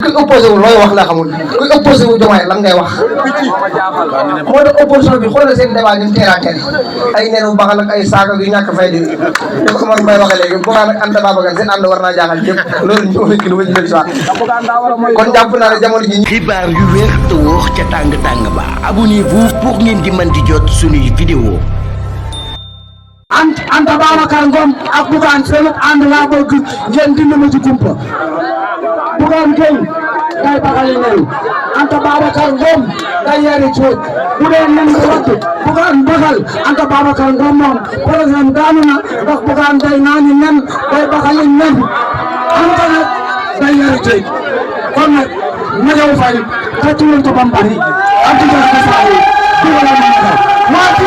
kuy opposé wu looy wax la xamul kuy opposé wu Diomaye lan ngay wax moo tax opposition bi xoolal seen débat ñu teeraateel ay nenu baxal ak ay saaga yu ñàkk fay di dafa ko man bay waxe léegi Bougane ak Anta Babacar seen ànd war naa jaaxal ñëpp loolu ñu wala kii lu ma ci dellusiwaat kon jàpp naa ne jamono ji xibaar yu wér te wóor ca tàng ba abonnez-vous pour ngeen di mën di jot suñuy vidéo Anta Babacar Ngom ak Bougane seen ànd laa bëgg ngeen dindi ma ci kumpa Bougane Gueye day baxali ñëw Anta Babacar Ngom day yari cooj bu dee nen nga watt Bougane baxal Anta Babacar Ngom moom président daanu na ndax Bougane day naani nen day baxali nen Anta nag day yari cooj kon nag ma ñëw fay ka tuwul to bambari am ci jox ko saay di wala ma ka waa ci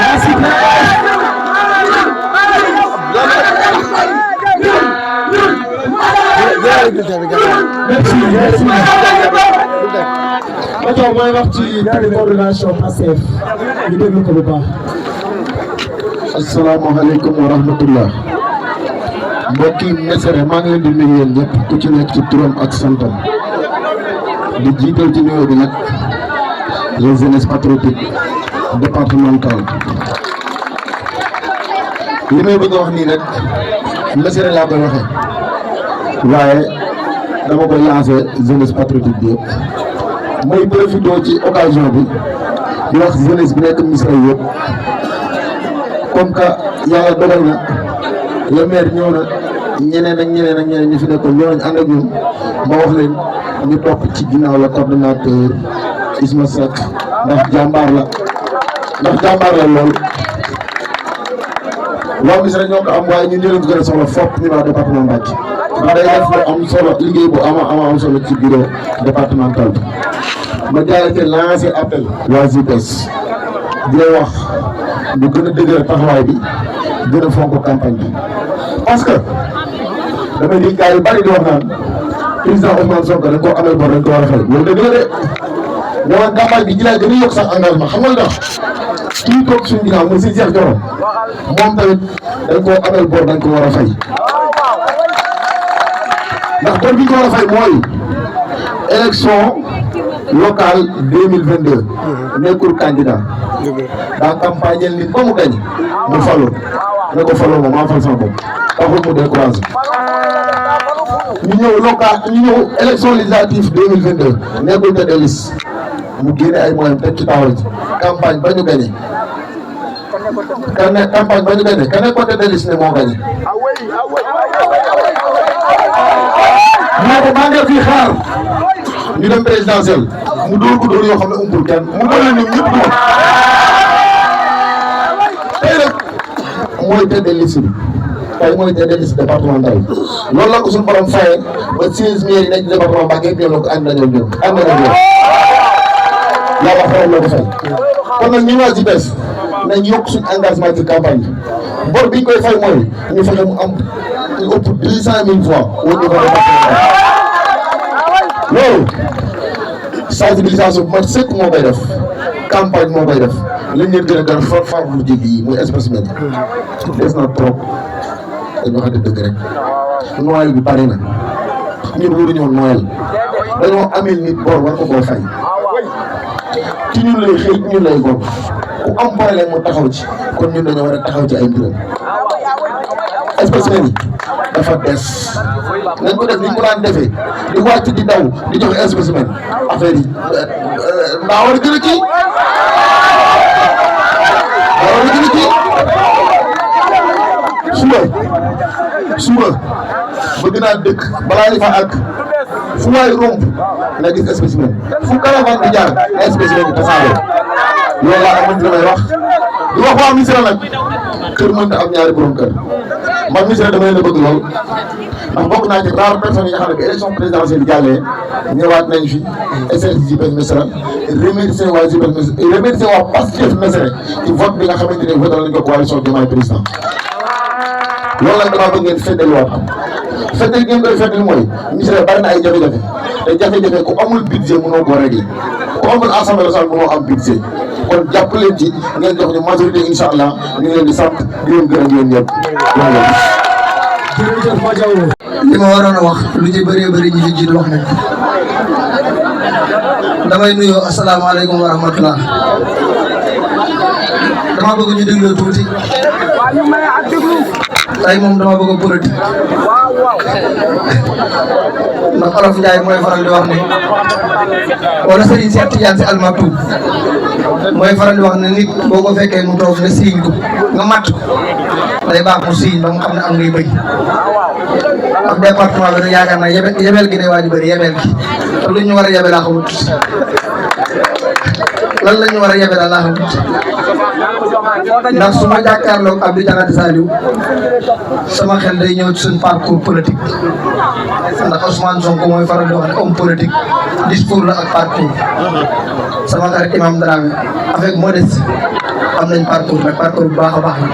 merci. Maintenant mooy wax ci coordination Pastef ñu déglu ko bu baax. asalaamaaleykum wa rahmatullah mbokki Mesere maa ngi leen di nuyu yéen ñëpp ku ci nekk ci turam ak santam di jiital ci nuyoo bi nag les jeunesses patriotiques départementales li may bëgg a wax nii nag Mesere laa koy waxee waaye dama koy lancer jeunesse patriotique bi yëpp mooy profité ci occasion bi di wax jeunesse bi nekk Mesere yëpp comme que yàlla dogal na le maire ñëw na ñeneen ñu fi nekkoon ñoo nañ ànd ak ñun ma wax leen ñu topp ci ginnaaw la coordonnateur Isma Seck ndax jàmbaar la lool waa Mesere ñoo ko am waaye ñun ñoo leen gën a soxla fopp ñu waa département Mbacké ndax day def lu am solo liggéey bu am solo ci bureau départemental bi ma jaaree lancer appel waa JPS di lay wax ñu gën a dëgër taxawaay bi gën a fonk campagne bi parce que damay dégg gars yu bari di wax naan président Ousmane Sonko dañ koo amee bor dañ ko war a fay loolu dëgg la de mais man campagne bi ji laa gën a yokk sax engagement xam nga lu tax kii toog suñu ginnaaw mooy si Cheikh Thioro moom tamit dañ koo amee bor dañ ko war a fay ndax bor bi ñu ko war a fay mooy élection locale 2022 nekkul candidat daa campagne nit ba mu gañ mu falu ne ko faloo moom maa fal sama bopp taxul mu découragé ñu ñëw élection législative 2022 nekkul tête de liste mu génne ay moyens teg ci taawal ji campagne ba ñu gañe ka nekkoon tête de liste ne moo gañe maa ngi fii xaar ñu dem présidentielle mu dóor ko dóor yoo xam ne umpul kenn mu doon leen ñoom ñëpp du tey nag mooy tête de liste bi tey mooy tête de liste départemental loolu la ko suñu borom fayee ba 16 maires yi nekk département Mbacké yëpp ñoo ko ànd nañoo ñoom yàlla xool la ko fay kon nag ñu waa JPS nañ yokk suñu engagement ci campagne bi bor bi ñu koy fay mooy ñu fexe mu am lu ëpp 200 000 voix au niveau départemental loolu sensibilisation bu mat sëkk moo koy def campagne moo koy def li ñu leen gën a far lu jéggi yi muy spécimen des na trop dañu waxante dëgg rek Noël bi bari na ñun waruñoo Noël dañoo amee nit bor war ko koo fay ci ñun lay xëy ñun lay gor ku am problème mu taxaw ci kon ñun dañoo war a taxaw ci ay mbiram spécimen yi dafa des nañ ko def ni ñu ko daan defee di wàcc di daw di joxe spécimen affaire yi daa war a gën a kii suba bëgg naa dëkk balaa ñu fa àgg fu waay romb na gis spécimen fu caravane bi jaar ay spécimen bi tasaaroo loolu laa amoon damay wax di wax waa Mesere nag kër mënta am ñaari borom kër man Mesere dama leen a bëgg lool ndax bokk naa ci rare personnes yi nga xam ne élection présidentielle bi jàllee ñëwaat nañ fi SRD JPS Mesere remercier waa JPS Mesere remercier waa Pastef Mesere ci vote bi nga xamante ne voté nañ ko coalition Diomaye président loolu nag damaa bëgg ngeen feddaliwaat ko feddali ngeen koy feddali mooy Mesere bari na ay jafe-jafe te jafe-jafe ku amul budget mënoo koo régler ku amul assemblée nationale mënoo am budget kon jàpp leen ci ngeen jox ñu majorité incha allah ñu ngi leen di sant di leen gërëm yéen ñëpp. jërëjëf Madiaw li ma waroon a wax lu ci bëree bëri ñi fi jiitu wax nañ ko damay nuyoo asalaamaaleykum wa rahmatulah dama bëgg ñu déglu tuuti tey moom dama bëgg politique ndax olof Ndiaye mooy faral di wax ne wala Serigne Cheikh Tidiane si almaktu mooy faral di wax ne nit boo ko fekkee mu toog nga siiñ ko nga matt ko day baax mu siiñ ba mu xam ne am ngay bëy ak département bi nag yaakaar naa yebel gi day waaj bëri yebel gi te lu ñu war a yebel laa xamut lan la ñu war a yebel laa xamut ndax su ma jàkkaarloog Abdou Diakhaté Saliou sama xel day ñëw ci suñ parcours politique ndax Ousmane Sonko mooy faral di wax ne homme politique discours la ak parcours sama xarit Imam Dramé avec modestie am nañ parcours nag parcours bu baax a baax la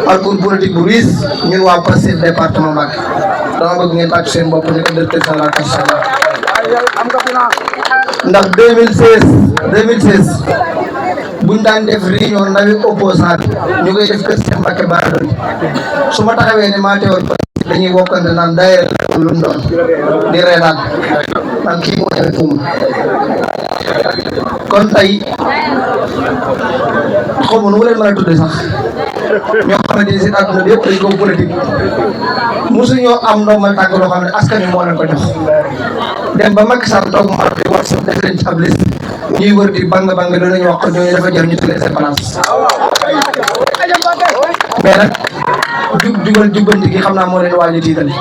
parcours politique bu riis ñun waa Pastef département Mbacké dama bëgg ngeen tàcc seen bopp ni ko directeur général ndax 2016 buñ daan def réunion ndawi opposant ñu koy def kër Cheikh Mbacké Bara su ma taxawee ne maa teewal dañuy wokkante naan daayira lu mu doon di reetaan naan kii moo ñëwee fuuma kon tey xaw ma nu mu leen mën a tudde sax ñoo xamante ni seen àdduna bi yëpp dañ ko politique mosuñoo am ndombal tànk loo xam ne askan wi moo leen ko jox dem ba Macky Sall toog ma di wax def leen ci ab liste ñuy wër di bang lu nañu wax ko ñooñu dafa jar ñu tuddee seen place mais nag jubbanti gi xam naa moo leen waaj a tiitale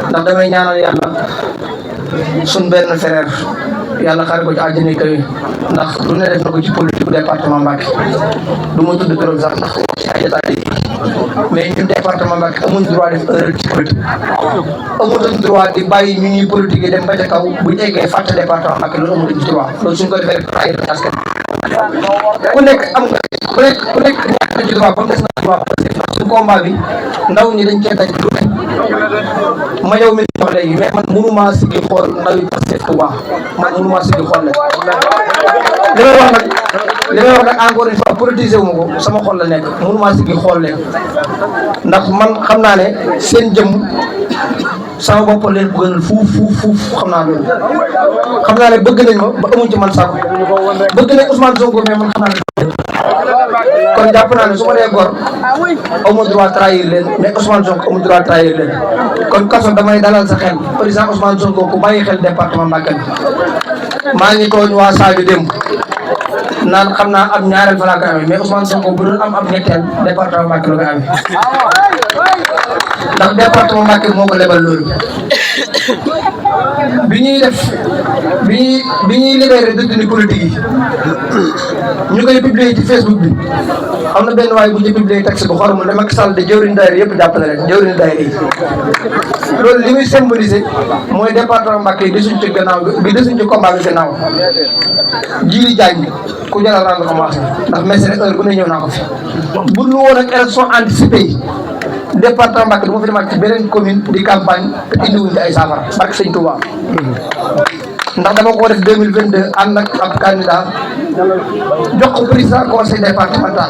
ndax damay ñaanal yàlla sun benn frère yàlla xaare ko ci àjjana kawe ndax lu ne def na ko ci politique département Mbacké du ma tudd turam sax ndax ci ay détails yi mais ñun département Mbacké amuñ droit def erreur ci politique amuñ droit di bàyyi ñu ñuy politique yi dem ba ca kaw bu ñu eggee fàtte département Mbacké loolu amuñ droit loolu suñ ko defee rek ay askan ku nekk am nga ku nekk ñàkk na ci droit ba mu des na droit suñ combat bi ndaw ñi dañ cee daj lu ne ma yow mi wax léegi mais man mënuma sigi xool ndaw yi Pastef bu baax man mënuma sigi xool leen li may wax nag encore une fois politisé wu ma ko sama xol la nekk mënuma sigi xool leen ndax man xam naa ne seen jëmm sama bopp leen bu gënal fuuf xam naa loolu xam naa ne bëgg nañ ma ba amuñ ci man sax bëgg nañ Ousmane Sonko mais man xam naa ne kon jàpp naa ne su ma dee góor amu droit trahir leen mais Ousmane Sonko amu droit trahir leen kon kaso damay dalal sa xel président Ousmane Sonko ku bàyyi xel département Mbacké maa ngi tooñ waa Sadio démb naan xam naa ab ñaareel fa laa koy amee mais Ousmane Sonko bu doon am ab ñetteel département Mbacké la koy amee ndax département Mbacké moo ko lebal loolu bi ñuy libéré détenu politique yi ñu koy publier ci Facebook bi am na benn waay bu ñu publier texte bu xormu ne Macky Sall de jëwriñ daayira yëpp jàppale leen jëwriñ daayira yi loolu li muy symboliser mooy département Mbacké yi desuñ ci gannaaw bi desuñ ci combat bi gannaaw Djili Diagne ku jaral rendre hommage ndax message heure bu ne ñëw naa ko fi bu dul woon ak élection anticipée yi département Mbacké du ma fi demaat ci beneen commune di campagne te indiwuñ ci ay saafara barke Sëñ Touba ndax dama ko def 2022 ànd ak ab candidat jox ko président conseil départemental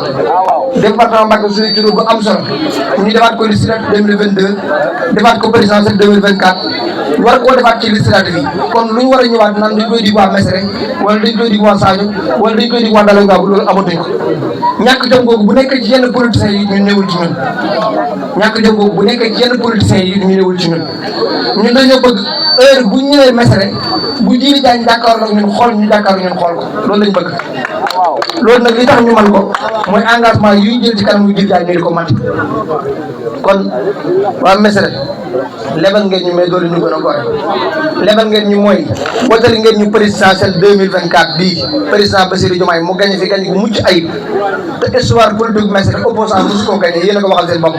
département Mbacké suñu juróom bu am solo ñu defaat ko législative 2022 defaat ko présidentielle 2024 war koo defaat ci législative yi kon lu ñu war a ñëwaat naan dañ koy dig waa Mesere wala dañ koy dig waa Sadio wala dañ koy dig waa Dalo Ngaabu loolu amatuñ ko ñàkk jom googu bu nekkee ci yenn politiciens yi ñu newul ci ñun ñàkk jom googu bu nekkee ci yenn politiciens yi ñu newul ci ñun ñun dañoo bëgg heure bu ñu ñëwee Mesere bu Djili Diagne jàkkaarloo ñun xool ñu jàkkaarloo ñun xool ko loolu lañ bëgg loolu nag li tax ñu man ko mooy engagement yuy jël ci kanam yu Djili Diagne ñu di ko mat kon waa Mesere lebal ngeen ñu mais doole ñu gën a gore lebal ngeen ñu mooy wotali ngeen ñu présidentielle 2024 bii président Bassirou Diomaye mu gagné fi gagné bu mucc ayib te histoire politique Mesere opposant mosu koo gagné yéen a ko waxal seen bopp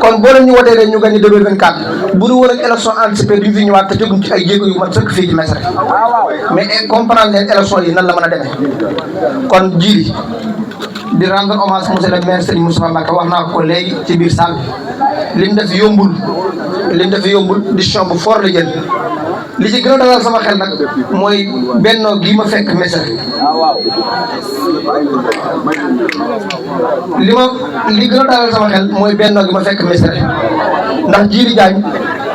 kon boo leen ñu wotee leen ñu gagné 2024 bu du woon ak élection anticipée duñ fi ñëwaat te teguñ ci ay jéego yu mat sëkk fii ci Mesere mais comprendre leen élection yi nan la mën a demee kon Djili di rendre hommage monsieur le maire Serigne Moustapha Mbacké wax naa ko léegi ci biir salle bi lim def yombul décision bu fort la jël li ci gën a dalal sama xel nag mooy bennoo gi ma fekk Mesere li gën a dalal sama xel mooy bennoo gi ma fekk Mesere ndax Djily Diagne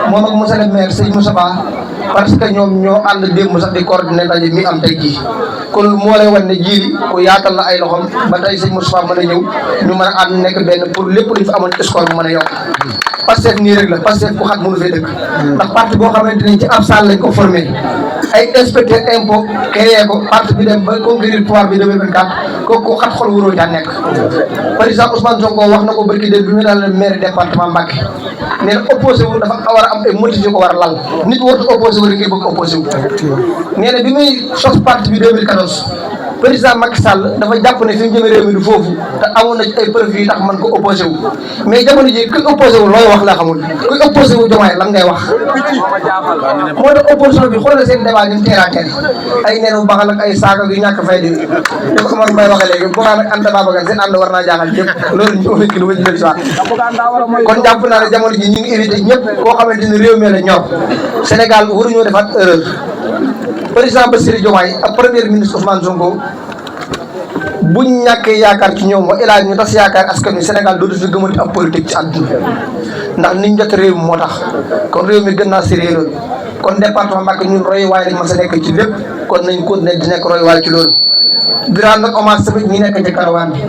moom ak monsieur le maire sëñ Moussa Ba parce que ñoom ñoo ànd démb sax di coordonné ndaje mi am tey jii kon moo lay wan ne Djily ku yaatal na ay loxom ba tey sëñ Moussa Ba mën a ñëw ñu mën a ànd nekk benn pour lépp lu fi amoon score bu mën a yokk Pastef nii rek la Pastef ku xat mënu fee dëkk ndax parti boo xamante ni ci ab salle lañ ko formé ay inspecteur impôt créé ko parti bi dem ba conquérir pouvoir bi 2024 kooku ku xat xol wuroo caa nekk président Ousmane Sonko wax na ko barki dé bi mu daal maire département Mbacké nee na opposé wu dafa war a am ay motifs yu ko war a lal nit warut opposé wu rek ngir bëgg opposé wu nee na bi muy sos parti bi 2014 président Macky Sall dafa jàpp ne fi mu jëmee réew mi du foofu te amoon na ci ay preuve yi tax man ko opposé wu mais jamono ji kuy opposé wu looy wax la xamul kuy opposé wu Diomaye lan ngay wax moo tax opposition bi xoolal seen débat ni mu teer a teer ay neen baxal ak ay saaga yu ñàkk fay di dafa Omar Mbaye waxee léegi bogaa nag anta babagan seen ànd war naa jaaxal ñëpp loolu ñu fekk lu ma jël si kon jàpp naa ne jamono ji ñu ngi évité ñëpp koo xamante ni réew mi la ñor Sénégal waruñoo defaat erreur président Bassirou Diomaye ak premier ministre Ousmane Sonko buñ ñàkkee yaakaar ci ñoom wa ilaa ñu tas yaakaar askan wi Sénégal dootu fi gëmati ab politique ci àdduna ndax niñ jot réew mi moo tax kon réew mi gën naa sérieux loolu kon département Mbacké ñun royuwaay lañ mën sa nekk ci lépp kon nañ continuer di nekk royuwaay ci loolu di rendre nag hommage tamit ñi nekk ci karawaan bi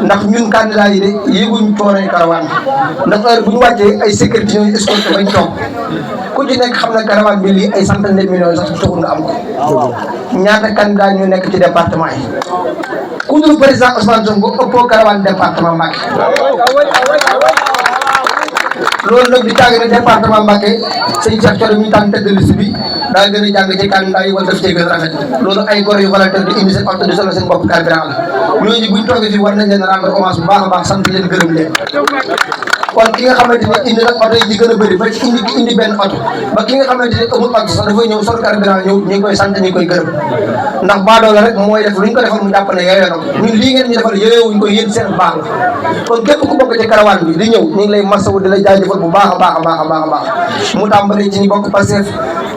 ndax ñun candidat yi de yéeguñ coonoy karawaan bi ndax heure bu ñu wàccee ay sécurité ñooy escorté bañ toog ku ci nekk xam na karawaan bi lii ay centaine de millions sax taxul nga am ko ñaata candidat ñu nekk ci département yi ku dul président Ousmane Sonko ëppoo karawaan département Mbacké loolu nag di tàgg ne département Mbacké sëñ Cheikh Thioro mi tànn tête de liste bi daa gën a jàng ci candidat yi wala daf cee gën a rafet loolu ay gor yu volontaire di indi seen oto di solo seen bopp carburant la ñooñu buñ toogee fii war nañ leen rendre hommage bu baax a baax sant leen gërëm leen kon ki nga xamante ni indi nag oto yi ci gën a bëri ba ci indi benn oto ba ki nga xamante ni amul oto sax dafay ñëw sol carburant ñëw ñu ngi koy sant ñu ngi koy gërëm ndax baadoola rek mooy def lu ñu ko defal mu jàpp ne yooyoo na ko ñun lii ngeen ñu defal yooyowuñ ko yéen seen baax la kon képp ku bokk ci karawaan bi di ñëw ñu ngi lay masawu di la jaajëfal bu baax a baax a baax a baax a baax mu tàmbalee ci ñi bokk Pastef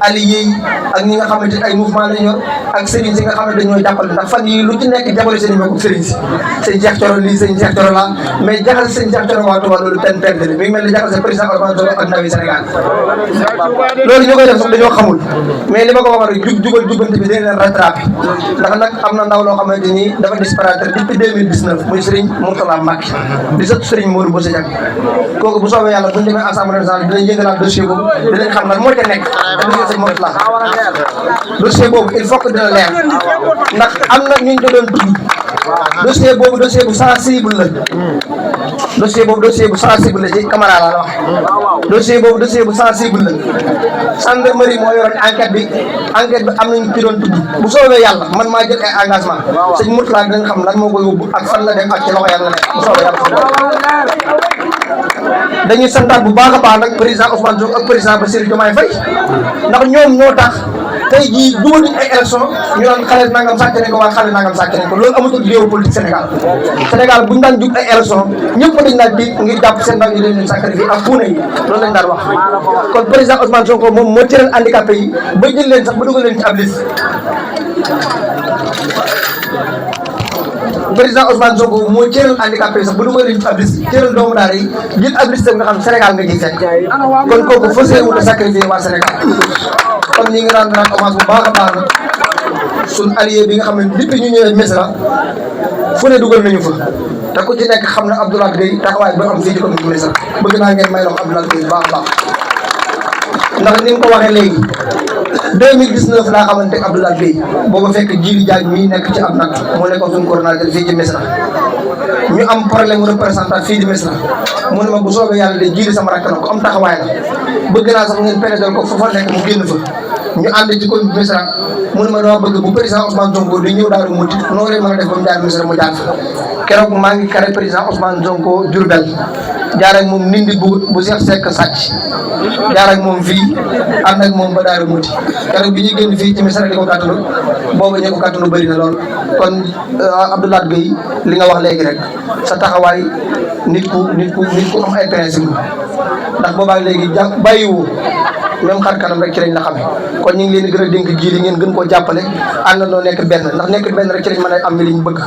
allié yi ak ñi nga xamante ni ay mouvement lañ yor ak sëriñ si nga xamante ñooy jàppale ndax fan yi lu ci nekk jàppale seen i mbokku sëriñ si sëñ Cheikh Thioro lii sëñ Cheikh Thioro la mais jaxase sëñ Cheikh Thioro waa Touba loolu ten perte mi ngi mel ni jaxase président Ousmane Sonko ak ndawi Sénégal loolu ñu koy def sax dañoo xamul mais li ma ko wax rek jubal jubante bi dañ leen rattrapé ndax nag am na ndaw loo xamante ni dafa disparaître depuis 2019 muy Serigne Mourtala Mbacké di sëtu Serigne Modou Bousso Diagne kooku bu soobee yàlla bu ñu demee assemblée nationale dinañ yëngalaat dossier boobu dinañ xam lan moo ca nekk Serigne Mourtala dossier boobu il faut que dina leer ndax am na ñu ko doon tudd dossier boobu dossier bu sensible la dossier boobu la ci camarade la wax dossier boobu dossier bu sensible la gendarmerie moo yoroon enquête bi am nañu ci doon tudd bu soobee yàlla man maa jël ay engagement sëñ Mourtala dinañ xam lan moo ko yóbbu ak fan la dem ak ci loxo yàlla nekk bu soobee yàlla dañuy santaat bu baax a baax nag président Ousmane Sonko ak président Bassirou Diomaye Faye ndax ñoom ñoo tax tey jii dugal nañ ay élection ñu naan xale nangam sàcc nañ ko waa xale nangam sàcc nañ ko loolu amatul géopolitique Sénégal bu ñu daan jug ay élection ñëpp dañ daan tiit ngir jàpp seen ndaw ñu leen sacrifié ak puune yi loolu lañ daan wax kon président Ousmane Sonko moom moo tëral handicapé yi ba jël leen sax ba dugal leen ci ab liste président Ousmane Sonko moo cëral handicapé sax bu dugal leen ci ab liste cëral doomu daara yi jël ab liste nga xam Sénégal nga ciy fekk kon kooku fas wut a sacrifié waa Sénégal kon ñi ngi rendre hommage bu baax a baax nag suñ allié bi nga xam ne depuis ñu ñëwee Misra fu ne dugal nañu fa te ku ci nekk xam na Abdoulaye Gueye taxawaay ba am fii ci commune Misra bëgg naa ngeen may loxo Abdoulaye Gueye bu baax a baax ndax ni nga ko waxee léegi 2019 laa xamante ne Abdoulaye Gueye booba fekk Djily Diagne mii nekk ci ab nag moo nekkoon suñu coordonnateur fii ci Misra ñu am problème représentant fii di Misra mu ne ma bu soobee yàlla de Djily sama rakk na ko am taxawaay la bëgg naa sax ngeen pénétrer ko fa nekk mu génn fa ñu ànd ci commune Misra mu ne ma dama bëgg bu président Ousmane Sonko di ñëw Daaru Muti noo leen mën a def ba mu jaar Misra mu jaar fa keroog maa ngi kare président Ousmane Sonko Diourbel jaar ak moom nindi bu Cheikh Seck sàcc jaar ak moom fii ànd ak moom ba Daaru Muti keroog bi ñuy génn fii ci Misra di ko gàttanu booba ñu ko gàttanu bëri na lool kon Abdoulaye Gueye li nga wax léegi rek sa taxawaay nit ku am ay principe ndax boobaa léegi bàyyiwoo même xar kanam rek ci lañ la xamee kon ñu ngi leen di gën a dénk ji li ngeen gën koo jàppale àndandoo nekk benn ndax nekk benn rek ci lañ mën a am li ñu bëgg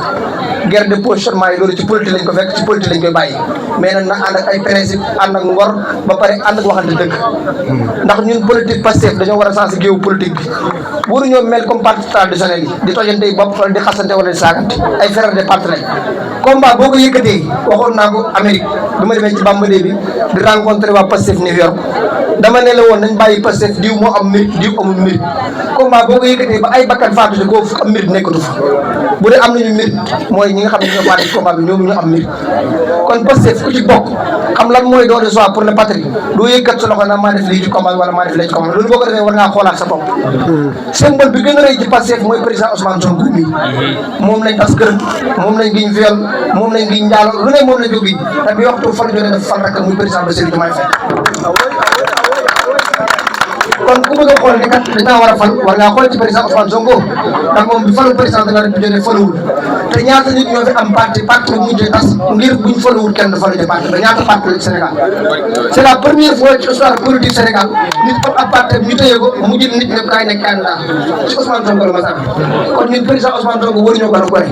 guerre de positionnement yi loolu ci politique lañ ko fekk ci politique lañ koy bàyyi mais nag na ànd ak ay principe ànd ak ngor ba pare ànd ak waxante dëgg ndax ñun politique Pastef dañoo war a sens géewu politique bi waruñoo mel comme parti traditionnel yi di tojante yi bopp wala di xasante wala di saagante ay frères de parti lañ combat boo ko yëkkatee waxoon naa ko Amérique bi ma demee ci Bambara bi di rencontré waa Pastef New York dama ne la woon nañ bàyyi Pastef diw moo am mérite diw amul mérite combat boo ko yëkkatee ba ay bakkan faatu si koo am mérite nekkatu fa bu dee am nañu mérite mooy ñi nga xam ne ñoo faatu ci combat bi ñoom ñu am mérite kon Pastef ku ci bokk xam lan mooy don de soi pour la patrie doo yëkkat sa loxo naa maa def lii ci combat bi wala maa def lii ci combat loolu boo ko defee war ngaa xoolaat sa bopp symbole bi gën a rëy ci Pastef mooy président Ousmane Sonko mi moom lañ tas kër moom lañ giñ viol moom lañ giñ njaalo lu ne moom lañ ko giñ te bi waxtu fan jotee def fan rek muy président Bassirou Diomaye Faye kon ku bëgg a xool ne kat dañaa war a fal war ngaa xool ci président Ousmane Sonko ndax moom bi falu président de la République faluwul te ñaata nit ñoo fi am parti bu mujjee tas ngir buñ faluwul kenn du falu ci parti ba ñaata parti la ci Sénégal c'est la première fois ci histoire politique Sénégal nit fam ab parti ñu tëye ko mu jël nit ñëpp kaay nekk candidat ci Ousmane Sonko la ma sax kon ñun président Ousmane Sonko waruñoo gën a gore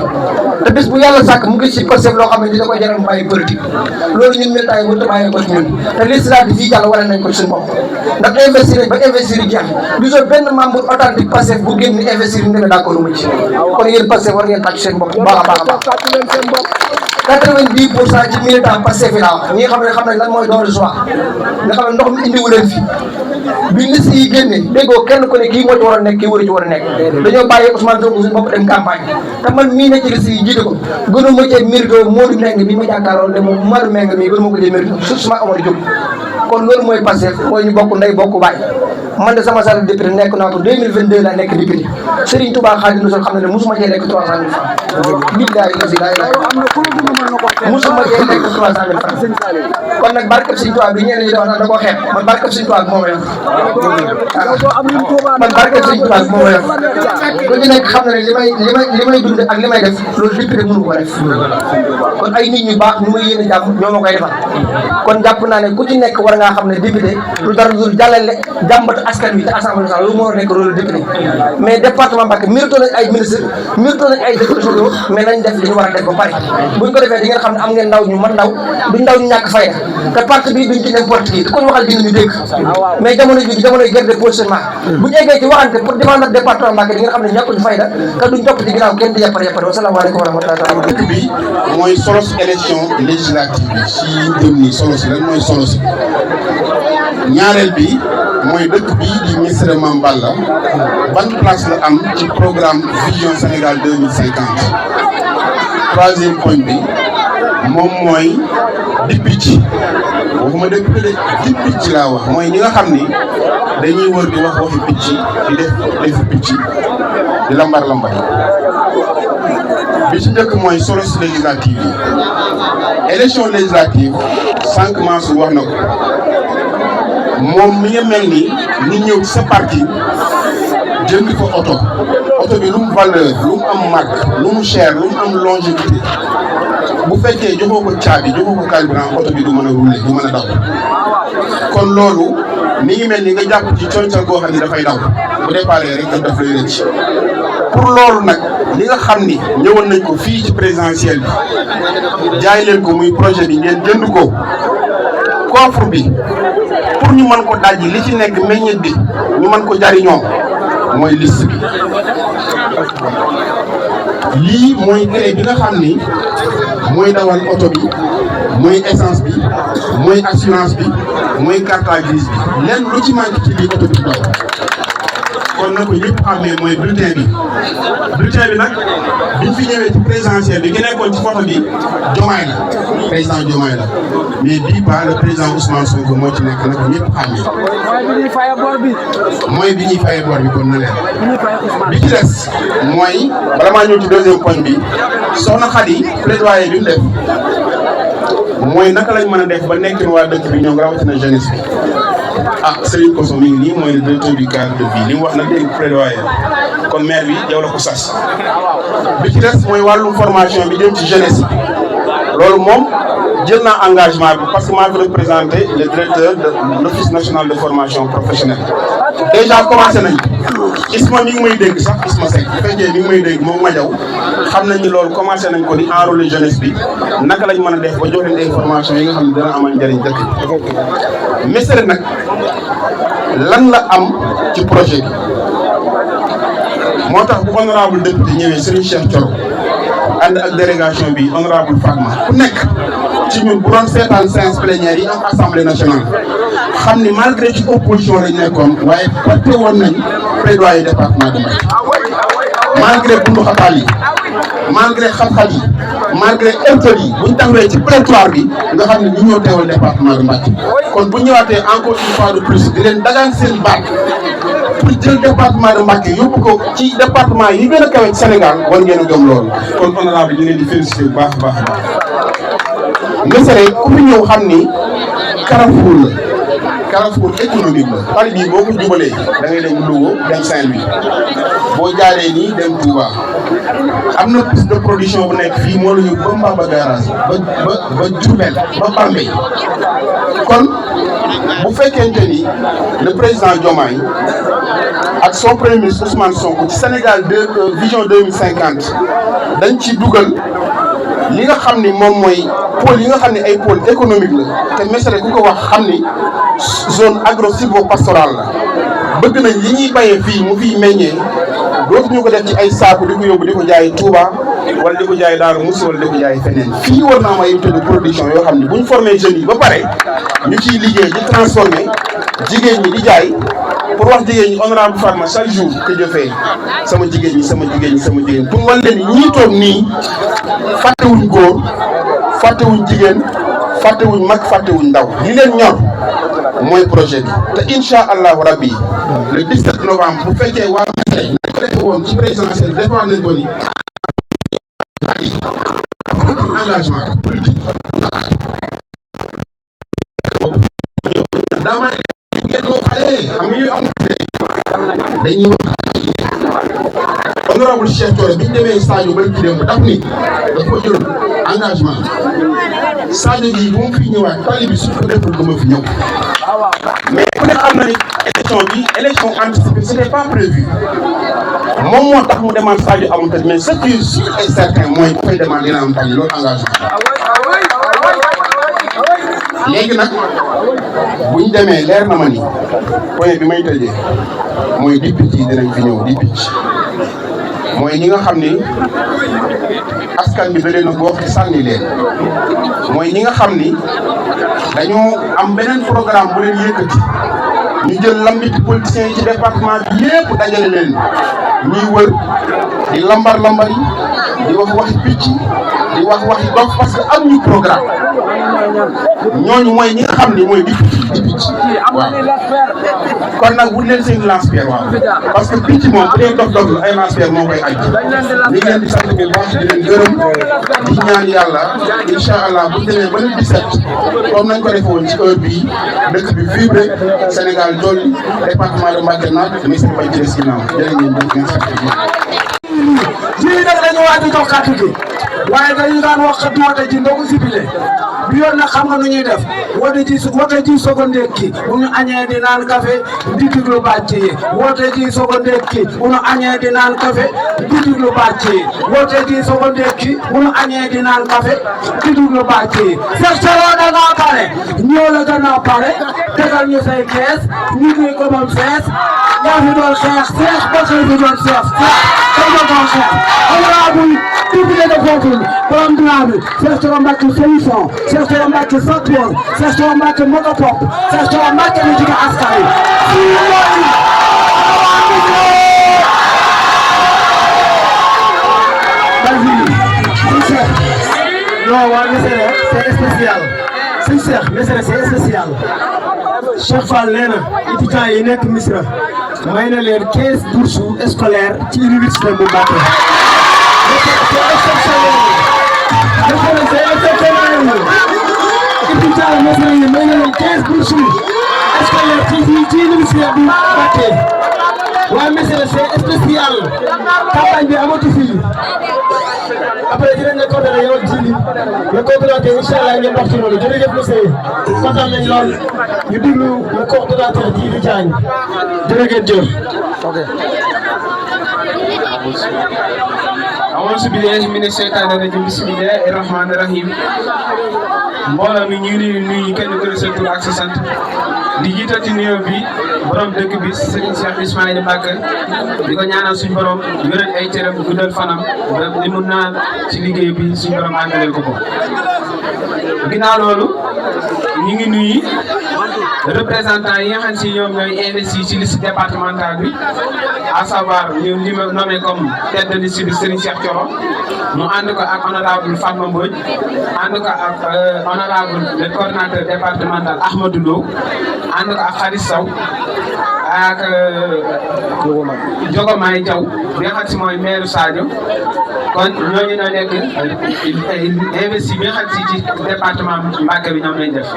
te bis bu yàlla sàkk mu ngi ci Pastef loo xam ne dina ko jaral mu bàyyi politique loolu ñun militants yi mënut a bàyyi ko ci ñun te législative fii jàll wala nañ ko ci suñu bopp ndax investir nañ ba investir yi jeex gisoo benn membre authentique Pastef bu génn investir yi nga ne d'accord mu ci kon yéen Pastef war ngeen tàcc seen bopp bu baax a baax a baax 90% ci militant Pastef yi laa wax ñi nga xam ne xam nañ lan mooy don de soi nga xam ne ndox mi indiwu leen fi bi liste yi génne déggoo kenn ku ne kii moo ci war a nekk kii waru ci war a nekk dañoo bàyyi Ousmane Sonko suñu bopp dem campagne te man mii ne ci liste yi jiite ko gënu ma cee mérito Modou Meng bi ma jàkkaarloo de moom Modou Meng mii gënu ma ko cee mérito surtout Omar Diop kon loolu mooy Pastef mooy ñu bokk ndey bokk baay man de sama salaire député nekk naa ko 2022 laa nekk député Serigne Touba Xaadimu Rasuul xam ne musuma cee lekk 300 000 francs billahi musuma cee lekk 300 000 francs kon nag barkeb Serigne Touba bi ñeneen ñi da wax naan da koo xeeb man barkeb Serigne Touba bi moo ma yor man barkeb Serigne Touba bi moo ma yor ku ci nekk xam na ne li may dund ak li may def loolu député mënu ko def kon ay nit ñu baax ñu may yéene jàmm ñoo ma koy defal kon jàpp naa ne ku ci nekk war ngaa xam ne député lu dara dul jàllale jàmbatu askan wi te assemblée nationale loolu moo nekk rôle député mais département Mbacké mérito nañ ay ministre mérito nañ ay député mais nañ def li ñu war a def ba pare buñ ko defee di ngeen xam ne am ngeen ndaw ñu mën ndaw duñ ndaw ñu ñàkk fayda te parti bi duñ ci n'importe qui te kon waxal dina ñu dégg mais jamono ji jamonoy guerre de positionnement buñ eggee ci waxante pour défendre département Mbacké di ngeen xam ne ñàkkuñ fayda te duñ topp ci ginnaaw kenn di yappar wasalaamaaleykum wa rahmatulah dëkk bi mooy solos élection législative bi si jëm ni solos lan mooy solos ñaareel bi mooy dëkk bi di Missirah Mamballa ban place la am ci programme vision Sénégal 2050 troisième point bi moom mooy di picc waxuma dëkk bi de di picc laa wax mooy ñi nga xam ni dañuy wër di wax waxi picc di def defi picc di lambar bi ci njëkk mooy solos législative yi élection législative sànq Mansour wax na ko moom mi nga mel ni nit ñëw ci sa parti jënd ko oto bi lu mu valeur lu mu am marque lu mu cher lu mu am longévité bu fekkee joxoo ko caabi joxoo ko carburant oto bi du mën a rouler du mën a daw kon loolu mi ngi mel ni nga jàpp ci coñcal goo xam ne dafay daw bu déparé rek daf lay rëcc pour loolu nag li nga xam ni ñëwoon nañ ko fii ci présidentielle bi jaay leen ko muy projet bi ngeen jënd ko coffre bi pour ñu mën ko dajji li ci nekk meññet bi ñu mën ko jariñoo mooy liste bi lii mooy clé bi nga xam ni mooy dawal oto bi mooy essence bi mooy assurance bi mooy carte grise bi lenn lu ci manqué ci lii oto bi daw kon na ko ñëpp xamee mooy bulletin bi nag biñ fi ñëwee ci présidentielle bi ki nekkoon ci photo bi Diomaye la président Diomaye la mais bii ba le président Ousmane Sonko moo ci nekk na ko ñëpp xamee mooy bi ñuy fayee bor bi kon na leen bi ci des mooy bala maa ñëw ci deuxième point bi soxna Khady plaidoyer bi mu def mooy naka lañ mën a def ba nekkin waa dëkk bi ñoom rawatina jeunesse bi Serigne Kosso mi ngi nii mooy le directeur du cadre de vie li mu wax na dégg plaidoyer kon maire bi yow la ko sas bi ci des mooy wàllum formation bi jëm ci jeunesse loolu moom jël naa engagement bi parce que maa ngi représenté le directeur de l'office national de formation professionnelle déjà commencé nañ Isma mi ngi may dégg sax Isma Seck bu fekkee mi ngi may dégg moom ma jaw xam nañ ni loolu commencé nañ ko di enrôler jeunesse bi naka lañ mën a def ba jox leen information yi nga xam ne dana amal njëriñ dëkk Missirah nag lan la am ci projet bi moo tax bu honorable député ñëwee Serigne Cheikh Thioro ànd ak délégation bi honorable Fatma ku nekk ci ñun bu doon seetaan séance plénière yi am assemblée nationale xam ni malgré ci opposition lañ nekkoon waaye porté woon nañ plaidoyer département de Mbacké malgré bundu xataal yi malgré xat-xat yi malgré heurteurs yi buñ taxawee ci prétoire bi nga xam ne ñu ñoo teewal département de Mbacké kon bu ñëwaatee encore une fois de plus di leen dagaan seen baat pour jël département de Mbacké yóbbu ko ci département yi gën a kawe ci Sénégal war ngeen a gëm loolu kon honorable ñu leen di féliciter bu baax a baax a baax Missirah ku fi ñëw xam ni carrefour économique la pari bii boo ko jubalee da ngay dem Louga dem Saint-Louis boo jaaree nii dem Touba am na piste de production bu nekk fii moo la ñu ba Mbamba garage ba Diourbel ba Bambey kon bu fekkente ni le président Diomaye ak son premier ministre Ousmane Sonko ci Sénégal vision 2050 dañ ci dugal li nga xam ni moom mooy pôle yi nga xam ne ay pôle économique la te Missirah ku ko wax xam ni zone agro-sylvo-pastorale la bëgg nañ li ñuy bayee fii mu fiy meññee dootuñu ko def ci ay saaku di ko yóbbu di ko jaay Touba wala di ko jaay Darou Moussi wala di ko jaay feneen fii war na am ay unité de production yoo xam ne bu ñu formé jeunes yi ba pare ñu ciy liggéey di transformé jigéen ñi di jaay pour wax jigéen ñi honorable Fatma chaque jour que jëfee sama jigéen ñi pour wan leen ni ñii toog nii fàttewuñ góor fàttewuñ jigéen fàttewuñ mag fàttewuñ ndaw li leen ñor mooy projet bi te incha allahu rabbi le 17 novembre bu fekkee waa nañ ko defee woon ci présidentielle defaat nañ ko ni engagement politique dama ngeen moo xale xam nga ñu am dañuy wax honorable Cheikh Thioro bi ñu demee Sadio ba ci démb daf ni dafa jël engagement Sadio gi bu mu fi ñëwaat tali bi suñ ko deful du ma fi ñëw mais ku ne xam na ni élection anticipée c'était pas prévu moom moo tax mu demande Sadio amul tali mais ce qui est sûr et certain mooy bu fay demande dina am tali loolu engagement léegi nag buñ demee leer na ma ni point bi may tëjee mooy di picc yi dinañ fi ñëw di picc mooy ñi nga xam ni askan bi da leen a gox di sànni leen mooy ñi nga xam ni dañoo am beneen programme bu leen yëkkati ñu jël lambiti politiciens yi ci département bi yépp dajale leen ñuy wër di lambar yi di wax waxi picc di wax waxi dof parce que am ñu programme ñooñu mooy ñi nga xam ni mooy di picc waaw kon nag bu leen seen lance-pierre waaw parce que picc moom bu dee dof la ay lance-pierre moo koy aj ñu ngi leen di sant bu baax di leen gërëm di ñaan yàlla incha allah bu demee ba le 17 comme nañ ko defee woon ci heure bii dëkk bi vibré Sénégal jolli département de Mbacké naat Missirah bañ ci des ginnaaw jërë ngeen jëf jii nag dañu waaj a jox kàddu gi waaye dañu daan wax kat woote ji ndogu sibile bi yoon nag xam nga nu ñuy def woote ji soog a ndékki bu ñu añee di naan café di diglu bàcc yi woote ji soog a ndékki bu ñu añee di naan café di diglu bàcc yi woote ji soog a ndékki bu ñu añee di naan café di diglu bàcc yi Cheikh Thioro da ngaa pare ñoo la gën a pare tegal ñu say kees ñu ngi ko moom fees yaa fi doon xeex ba xëy fi doon seex ba doon xeex honorable député de Foundiougne borom dinaa bi Cheikh Thioro Mbacké solution Cheikh Thioro Mbacké Sakor Cheikh Thioro Mbacké Motopop Cheikh Thioro Mbacké lu jige askan wi non waa Missirah c'est spécial sëñ Cheikh Missirah c'est spécial Cheikh Fall nee na étudiants yi nekk Missirah may na leen 15 bourses scolaires ci université bu Mbacké c'est exceptionnel étudiants Missirah yi may na leen 15 bourses scolaires ci université bu Mbacké waa Missirah c'est spécial campagne bi amatu fii après ne coordonné yow Djili le coordonnateur incha allah ngeen wax ci loolu jërëjëf monsieur kontaan nañ lool ñu déglu le coordonnateur Djili Diagne jërëjëf. Auzu billahi mina shaytaani rajim bismillahi rahmaani rahim mbooloo mi ñu ngi nuyu kenn ku ne sa tur ak sa sant di jiital ci nuyoo bi borom dëkk bi Serigne Cheikh Ismaïla Mbacké di ko ñaanal suñu borom wéral ay cëram guddal fanam ba li mu naan ci liggéey bi suñu borom àggaleel ko ko. ginnaaw loolu ñu ngi nuyu représentants yi nga xam si ñoom ñooy investi ci liste départementale bi à savoir ñu li ma nommé comme tête de liste bi Serigne Cheikh Thioro mu ànd ko ak honorable Fatma Mbodj ànd ko ak honorable le coordinateur départemental Ahmadou Lo ànd ko ak Kharis Sow ak Jogomaay Diaw bi nga xam si mooy maire Sadio kon ñooñu ñoo nekk investi bi nga xam si ci département Mbacké bi ñoom lañ def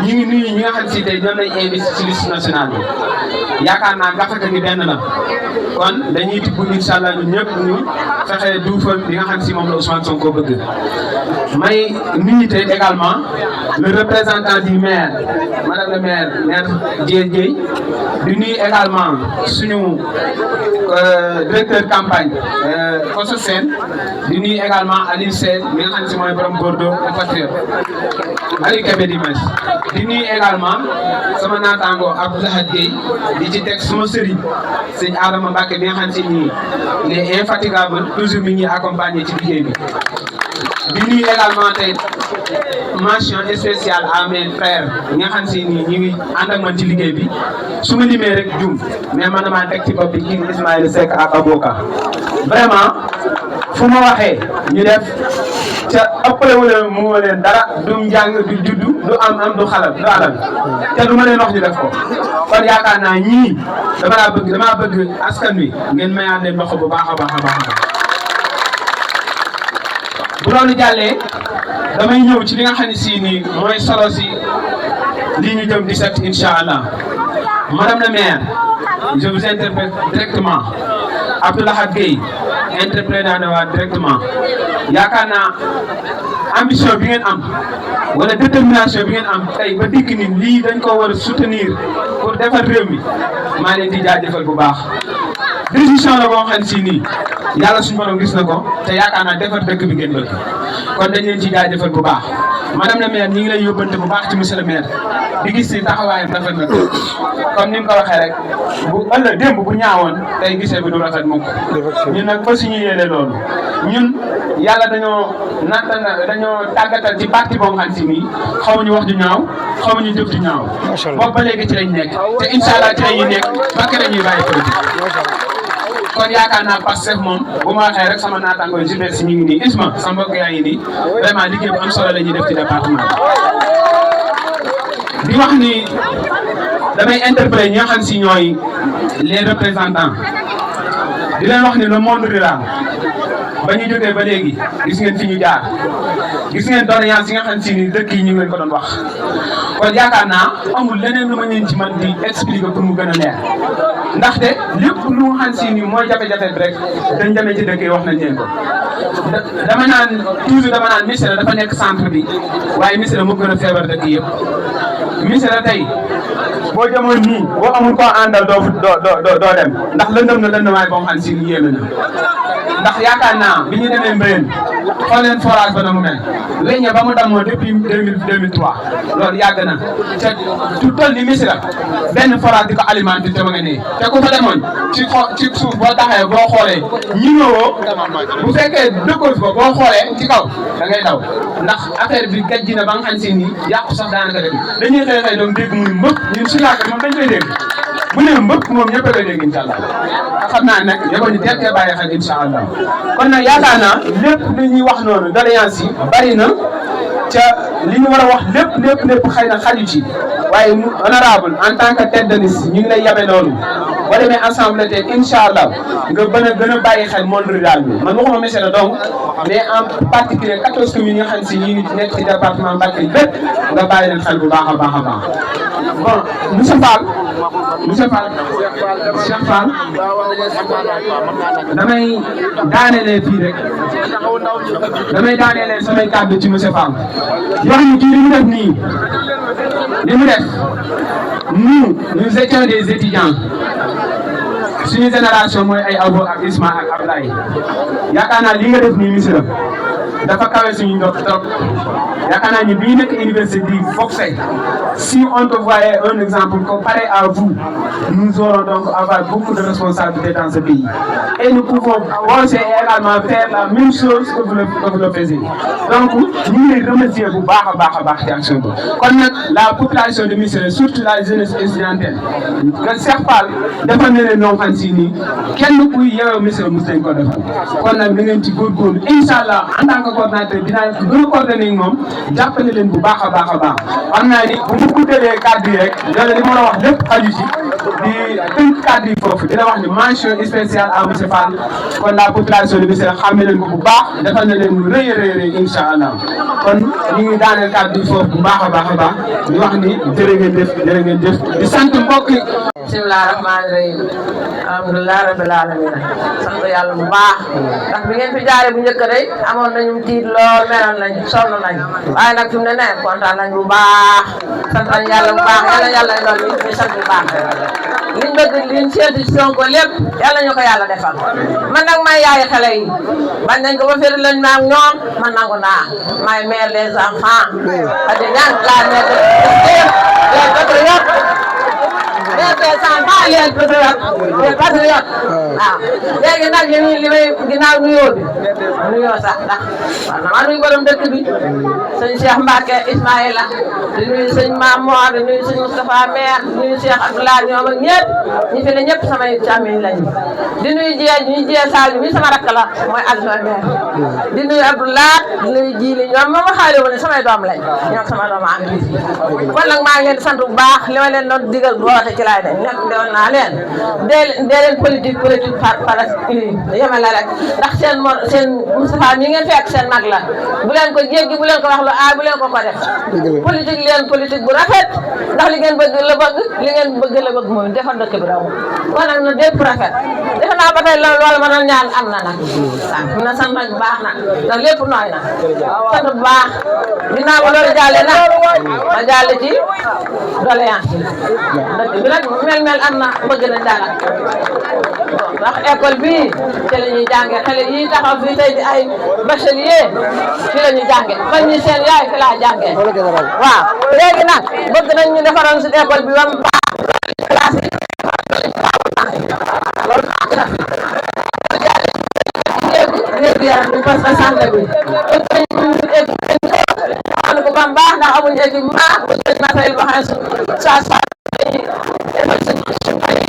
ñu ngi nuyu ñi nga xam si tey ñoom lañ investi ci liste nationale bi yaakaar naa gafaka gi benn la kon dañuy tibb incha allah ñun ñëpp ñu fexe duufal li nga xam si moom la Ousmane Sonko bëgg. may nuyu tey également le représentant du maire madame le maire Dieye di nuyu également suñu directeur campagne Koso Sène di nuyu également Aliou Sène mi nga xam si mooy borom Bordeaux et Patriote Aliou Kébé Dimas di nuyu également sama naataango Abdoulaye Gueye di ci teg suma sëriñ sëñ Adama Mbacké bi nga xam si nii il est infatigable toujours mi ñuy accompagner ci liggéey bi. di nuyu également tey mention spéciale à mes frères ñi nga xam si nii ñu ngi ànd ak man ci liggéey bi su ma limee rek jum mais man maa teg ci bopp bi kii Ismaïla Seck ak Aboka vraiment fu ma waxee ñu def ca ëppale wu leen mu leen dara du njàng du juddu du am du xalal du alal te du ma leen wax ñu def ko kon yaakaar naa ñii damaa bëgg askan wi ngeen mayaat leen loxo bu baax a baax a baax a baax. bu loolu jàllee damay ñëw ci li nga xam ne si nii mooy solo si lii ñu jëm 17 incha allah madame la maire je vous interpelle directement Abdoulaye Gueye interpellé naa ne waa directement yaakaar naa ambition bi ngeen am wala détermination bi ngeen am tey ba dikk ni lii dañ ko war a soutenir pour defar réew mi maa leen di jaajëfal bu baax décision la boo xam si nii yàlla suñu borom gis na ko te yaakaar naa defar dëkk bi ngeen bëgg kon dañ leen ci jaajëfal bu baax madame la maire ñi ngi lay yóbbante bu baax ci monsieur le maire di gis ni taxawaayam rafet na comme ni mu ko waxee rek bu ëllëg démb bu ñaawoon tey gisee bi du rafet mukk ñun nag fa suñu yéene loolu ñun yàlla dañoo tàggatal ci parti boo xam si nii xamuñu wax ju ñaaw xamuñu jëf ju ñaaw boobu ba léegi ci lañ nekk te incha allah ci lañuy nekk ba kere ñuy bàyyi politique kon yaakaar naa Pastef moom bu ma waxee rek sama naataango yi Gilbert si ñu ngi nii Isma sama mbokk yaa ngi nii vraiment liggéey bu am solo la ñuy def ci département bi. di wax ni damay interpeller ñi nga xam si ñooy les représentants di leen wax ni le monde rural ba ñu jógee ba léegi gis ngeen fi ñu jaar gis ngeen doléance yi nga xam si ni dëkk yi ñu ngi leen ko doon wax kon yaakaar naa amul leneen lu ma leen ci man di expliquer pour mu gën a leer. ndaxte lépp lu nga xam si ni mooy jafe-jafe bi rek dañ demee ci dëkk yi wax nañ leen ko dama naan Missirah dafa nekk centre bi waaye Missirah moo gën a feebar dëkk yëpp Missirah tey boo demoon nii boo amul koo àndal doo dem ndax lëndëm na lëndëmaay boo xam si ni yéeme na ndax yaakaar naa bi ñu demee Mbéyeen xool leen forage ba na mu mel weññe ba mu damoo depuis 2003 loolu yàgg na te tout toll ni Missirah benn forage di ko alimenté te ma nga nee te ku fa demoon ci suuf boo taxee boo xoolee ñi ñëwoo bu fekkee dëkkoon ko boo xoolee ci kaw da ngay daw ndax affaire bi gàjji na ba nga xam si ni yàqu sax daanaka def dañuy xëy donc dégg muy mbëpp ñun si laaka moom dañ koy dégg bu ne mbëpp moom ñëpp a koy dégg incha allah xam naa nag yaboo ñu teel cee bàyyi xel incha allah kon nag yaakaar naa lépp li ñuy wax noonu doléance yi bari na ca li ñu war a wax lépp xëy na xaju ci waaye honorable en tant que tête de liste ñu ngi lay yabe loolu boo demee ensemble te incha allah nga gën a bàyyi xel monde rural bi man waxuma monsieur la donc mais en particulier 14 communes yi nga xam si ñi ngi nekk ci département Mbacké bépp nga bàyyi leen xel bu baax a baax a baax bon monsieur Fall Cheikh Fall damay daanelee fii rek damay daanelee samay kàddu ci monsieur Fall wax ni kii li mu def nii li mu def nous étions des étudiants suñu génération mooy ay Abo ak Isma ak Abdoulaye yaakaar naa li nga def nii monsieur dafa kawe suñu ndox trop yaakaar naa ni bii nekk université di Foxey si on te voyait un exemple comparé à vous nous aurons donc avoir beaucoup de responsabilités dans ce pays et nous pouvons aussi également faire la même chose que vous le faisiez donc ñu ngi lay remercier bu baax a baax ci action bi kon nag la population de Missirah surtout la jeunesse estudiantine nga Cheikh Fall defal na leen ñoo xam si nii kenn kuy yeewoo Missirah mos nañ ko defal kon nag da ngeen ci góorgóorlu incha allah en tant que coordinateur dinaa gën a coordonné ak moom jàppale leen bu baax a baax xam naa ni bu ñu guddalee kàddu yi rek loolu li ma la wax lépp xaju ci di tënk kàddu yi foofu dina wax ni mention spéciale à monsieur Fall kon la population de Missirah xàmme leen ko bu baax defal na leen lu rëy a rëy incha allah kon ñu ngi daaneel kàddu yi foofu bu baax a baax di wax ni jërë ngeen jëf di sant mbokk yi. bismillaahi rahmaani rahiim alhamdulilah rabbil alamin sant yàlla bu baax ndax bi ngeen fi jaaree bu njëkk rek amoon nañu tiit lool meloon nañ sonn nañ waaye nag fi mu ne kontaan nañ bu baax sant nañ yàlla bu baax yàlla doon ñu sant bu baax liñ bëgg liñ seeti Sonko lépp yàlla ñu ko yàlla defal man nag may yaay xale yi bañ nañ ko ba féri lañ ma ak ñoom man nangu naa may mère des enfants adi ñaan la mère des patriotes les patriotes waaw léegi nag li may ginnaaw nuyoo bi nuyoo sax ndax war na maa nuyu borom dëkk bi sëñ Cheikh Mbacké Ismaïla di nuyu sëñ Mamour di nuyu sëñ Moustapha Maire di nuyu Cheikh Abdoulaye ñoom ak ñëpp ñi fi ne ñëpp samay càmmiñ lañu di nuyu jiyee Sadio mi sama rakk la mooy adjoint maire di nuyu Abdoulaye di nuyu Jili ñoom moom ma xaale woon samay doom lañ ñoom sama doom a ngi kon nag maa ngi leen di sant bu baax li ma leen doon digal bu waxee ci laay nekk dewoon naa leen dee leen politique par yemale rek ndax seen Moustapha mi ngeen fekk seen mag la bu leen ko jéggi bu leen ko wax lu aay bu leen ko def politique bu rafet ndax li ngeen bëgg la bëgg li ngeen bëgg la bëgg moom defar dëkk bi raw kon nag na dépp rafet defe naa ba tey loolu ma doon ñaan am na nag waaw na sant nag bu baax nag ndax lépp nooy na sant bu baax dinaa ba loolu jàlle nag ma jàlle ci doléance dëkk bi nag mel am na bëgg na dara ndax école bii ci la ñuy jànge xale yi taxaw fii tey di ay bachelier fi la ñuy jànge man ñi seen yaay fi laa jànge waaw léegi nag bëgg nañ ñu defaroon si école bi ba mu baax classe yi loolu léegi yaram bi parce que santé bi bëgg nañ ko ba mu baax ndax amuñu équipement matériel boo xam ne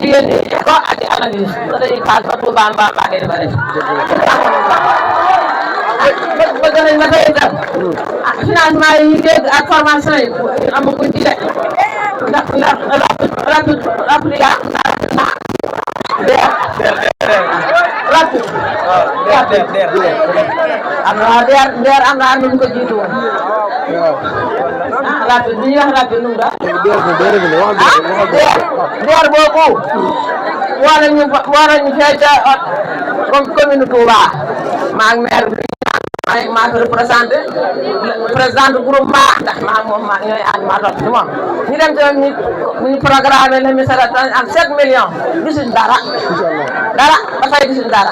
yéen ko ak analyse ko dañuy pass ba Touba Mbamba di ba def bëgg nañ ma tey itam financement yi dégg ak formation yi amaguñ ci de ndax am na nu mu ko jiitu woon rapide bi ñuy wax rapide nu mu daal deer boobu war nañu fee ca commune Touba maa ngi maire bi maa ko représenté président groupement ndax maa moom maa ñooy ànd maa topp ci moom ñu dem ci ñu programme le Missirah am 7 millions gisuñ dara ba tey gisuñ dara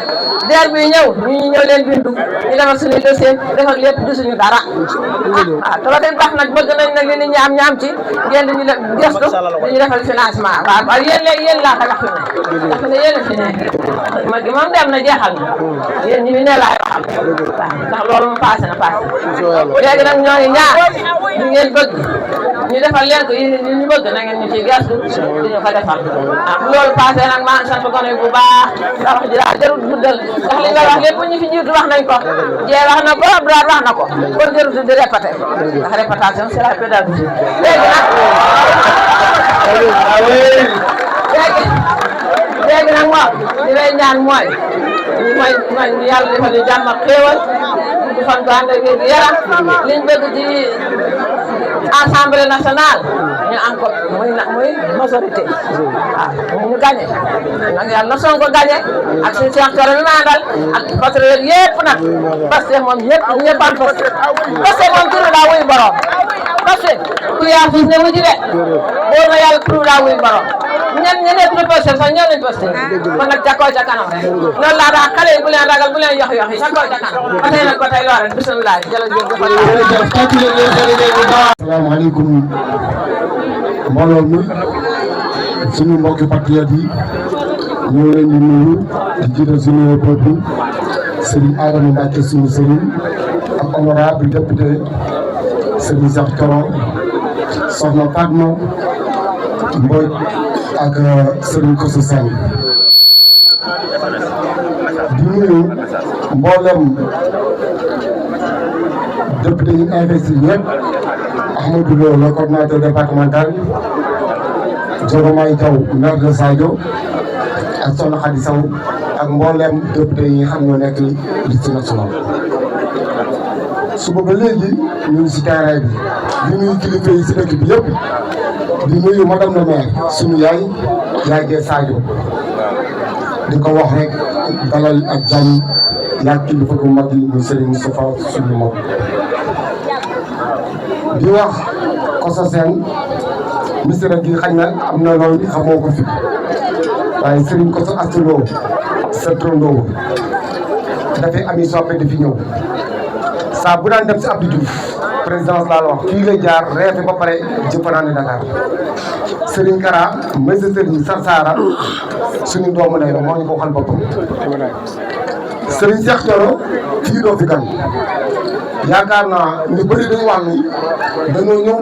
deer bi ñëw ñu ñëw leen bindu ñu defal suñu dossier defal lépp gisuñu dara te ba tey baax nag bëgg nañ nag li nit ñi am ñaam ci ngeen di ñu gëstu di ñu defal financement waaw yéen laa ko wax fi ne ndax ne yéen a fi ne ma gi moom dem na jeexal na yéen ñi fi ne laay waxal waaw loolu moom passé na léegi nag ñoo ngi ñaar ñu ngeen bëgg ñu defal leen ko yéen ñu bëgg na ngeen ñu ciy gëstu di ñu ko defal loolu passé nag maa ngi sant ko bu baax ndax wax ji daal jarul guddal ndax li nga wax lépp ñu fi jiitu wax nañ ko jee wax na ko Abdoulaye wax na ko kon jarul di répété ndax répétition c'est la pédagogie léegi li lay ñaan mooy yàlla defal ñu jàmm ak xéewal du fan ko ànd ak wér gu yaram liñ bëgg ci assemblée nationale ñu am ko muy majorité waaw ñu gagné nag yàlla na Sonko gagné ak suñu Cheikh Thioro mi ma àndal ak patriote yëpp nag parce que moom ñëpp am parce que moom turu daa wuy borom parce que ku yaa fis ne wuji de boo na yàlla turu daa wuy borom ñen nekk lu posté sax ñoo leen posté kon nag ca kaw ca kanam rek loolu laa daa xale yi bu leen ragal bu leen yox yox yi ca kaw ca kanam ba tey nag ba tey loo rek bisimilah jërëjëf. asalaamaaleykum mbooloo mi suñu mbokki patriote yi ñoo leen di nuyu di jiital suñu peuple Serigne Adama Mbacké suñu Serigne ak honorable député Serigne Cheikh Thioro soxna Fatma Mbodj ak Serigne Kosso Sall di nuyu mboolem député yi investi ñëpp Ahmadou Lo le coordinateur départemental Diomaye Diaw maire de Sadio ak Soxna Khady Sow ak mboolem député yi nga xam ñoo nekk liste nationale suba ba léegi ñu ngi si terrain bi di nuyu kilifa yi si dëkk bi yëpp di nuyu madame le maire suñu yaay de Sadio di ko wax rek dalal ak jàmm yaag kilifa bu mag yi ñu Serigne Moustapha suñu mag di wax Kosso Sène ministre gi xañ na am na loolu xamoo ko fi waaye Serigne Kosso Astuloo sa trondoo dafay ami soppe di fi ñëw saa bu daan dem si Abdou Diouf présidence laa la wax fii lay jaar reefe ba pare jëppanaani Dakar Serigne Kara monsieur Serigne Sarsara suñu doomu lay moo ñu ko waxal boppam Serigne Cheikh Thioro fii doo fi gan yaakaar naa ñu bëri dañu wax ni dañoo ñëw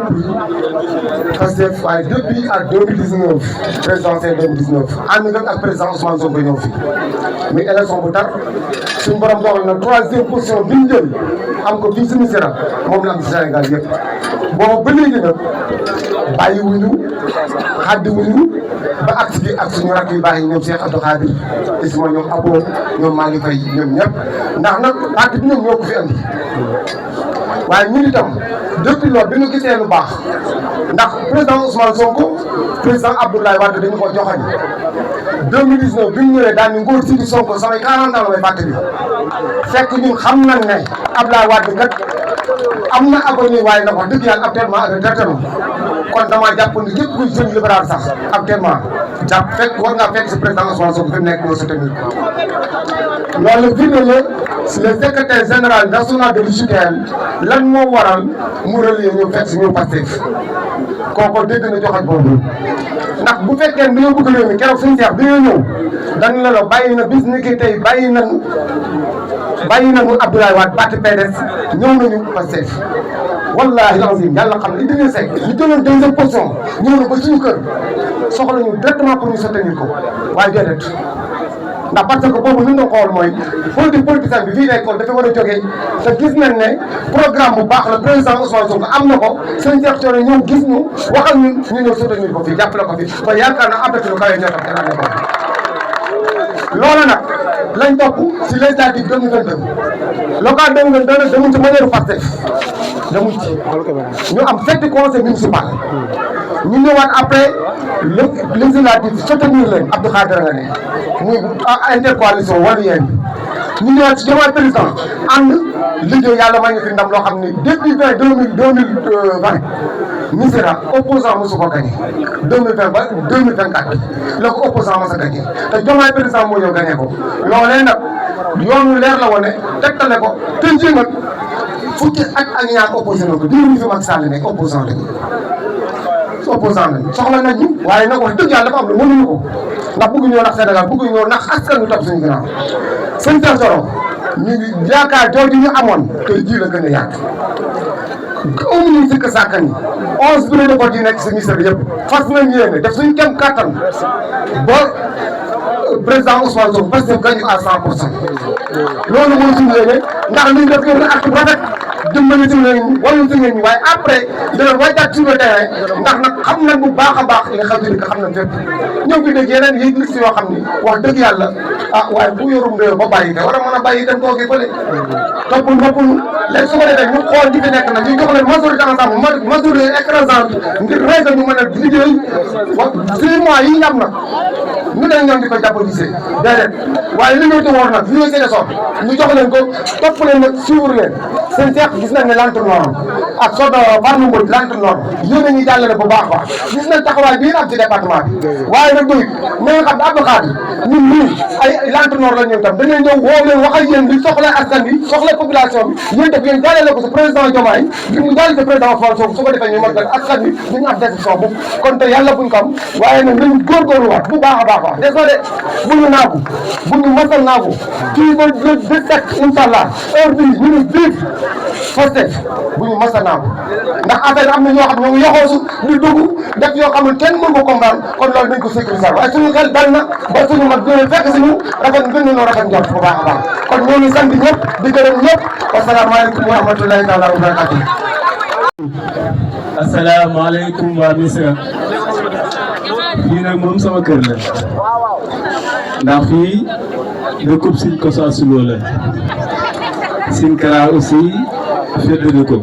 parce que waaye depuis ak 2019 présidentielle 2019 ànd nga ak président Ousmane Sonko ñëw fi mais élection bu tar suñu borom dogal na 3e position bi ñu jël am ko fii si Missirah moom la am si Sénégal yëpp boobu ba léegi nag bàyyi wuñu xaddi wuñu ba ak si ak suñu rakk yu baax yi ñoom Cheikh Abdou Khadir Isma ñoom Abo ñoom Malick Faye ñoom ñëpp ndax nag parti bi ñoom ñoo ko fi andi waaye ñun itam depuis loolu bi ñu gisee lu baax ndax président Ousmane Sonko président Abdoulaye Wade dañu ko joxañ 2019 bi ñu ñëwee daan ni ngóor si di Sonko samay 40 ans la may fàttali fekk ñun xam nañ ne Abdoulaye Wade kat am na avenir waaye nag wax dëgg yàlla actuellement ak retraité kon damaa jàpp ni képp kuy jeune libéral sax actuellement jàpp fekk war ngaa fekk si président Ousmane Sonko fi mu nekk moo soutenir loolu firnde la si le secrétaire général national de l'UJTL lan moo waral mu relier ñu fekk si ñu Pastef kooku dégg na joxat boobu ndax bu fekkee ne dañoo bëgg réew mi keroog suñu seex bi ñoo ñëw dañ la bàyyi na bis ni ki tey bàyyi nañu Abdoulaye Wade parti PDS ñëw nañu Pastef wallahi lazim yàlla xam ne Idrissa Seck ñu jëloon 2e position ñëw na ba suñu kër soxla ñu directement pour ñu soutenir ko waaye déedéet ndax parce que boobu li ñu doon xool mooy politicien bi fii nekkoon dafa war a jógee te gis nañ ne programme bu baax la président Ousmane Sonko am na ko seen Cheikh Thioro ñëw gis ñu waxal ñu ñëw soutenir ko fii jàppale ko fi kon yaakaar naa après lu kawe ñoo tax kenn ko loolu nag lañ topp si législative 2022 local 2022 demuñ ci manière Pastef demuñ ci ñu am 7 conseils municipal ñu ñëwaat après législative soutenir leen Abdou Khadir nga ne muy intercoalition wala yéen ñu ñëwaat ci Diomaye président ànd liggéey yàlla may ñu fi ndam loo xam ni depuis 2020 Missirah opposant mosu ko gagné 2020 ba 2024 la ko opposant mos a gagné te Diomaye président moo ñëw gagné ko loolee nag yoonu leer la woon ne tegtale ko te jii nag fukki ak ñaar opposé na ko diiru ñu fi Macky Sall nekk opposant lañu soxla nañ ñu waaye nag wax dëgg yàlla dafa am lu mënuñu ko ndax bëgg ñoo nax Sénégal bëgg ñoo nax askan wi topp suñu ginnaaw seen Cheikh Thioro ñu ngi yaakaar jooju ñu amoon tey jii la gën a yaatu amuñu sikk sàkkan yi 11 bureaux de vote yi nekk si ministère bi yëpp fas nañ yéene def suñu kem kattan ba président Ousmane Sonko parce que gañu à 100%. loolu mooy suñu yéene ndax liñ def yow na acte bu rafet dimbali si leen wàllu si ngeen ñi waaye après dina wàccaat sur le terrain ndax nag xam nañ bu baax a baax li nga xam ne xam nañ fépp ñëw fi dëgg yeneen yi liste yoo xam ni wax dëgg yàlla waaye bu yorum réew ba bàyyi te war a mën a bàyyi dem toogee fële toppul léegi su ko defee ñu xool ñi fi nekk nag ñu jox leen majorité ensemble majorité écrasante ngir rey ñu mën a liggéey 6 mois yi ñu am nag ñu ne ñoom di ko jàppalisee déedéet waaye li ñu war nag li ñu seen soxla ñu jox leen ko topp leen nag suivre leen seen seex gis nañ ne l'entonnoir ak sodo farlu mboj l'entonnoir yéen a ñuy jàllale bu baax a baax gis nañ taxawaay bii am ci département bi waaye nag doy mais nga xam ne Abdou Khadre ñun ñii ay l'entonnoir la ñu tam dañuy ñëw woo leen wax ak yéen li soxla askan bi soxla population bi yéen def yéen jàllale ko si président Diomaye ngir mu jàll si président Ousmane Sonko su ko defee ñu mën askan bi duñu am décision bu kon te yàlla buñ ko am waaye nag nañu góorgóorluwaat bu baax a baax wax des de bu ñu naagu bu ñu masal naagu kii ba le 17 incha allah heure bii ñu ngi biir Pastef bu ñu masal naagu ndax affaire am na ñoo xam ne ñoo ngi yoxoosu di dugg def yoo xam ne kenn mën ko comprendre kon loolu dañ ko sécuriser waaye suñu xel dal na ba suñu mag gën a fekk suñu rafet gën nañoo rafet njort bu baax a baax kon ñoo ngi sant ñëpp di gërëm ñëpp wasalaamaaleykum wa rahmatulahi taala wa barakatuh. asalaamaaleykum waa Misra fii nag moom sama kër la ndax fii dëkkub Sine Kosso Suloo la Sine Kara aussi féddali ko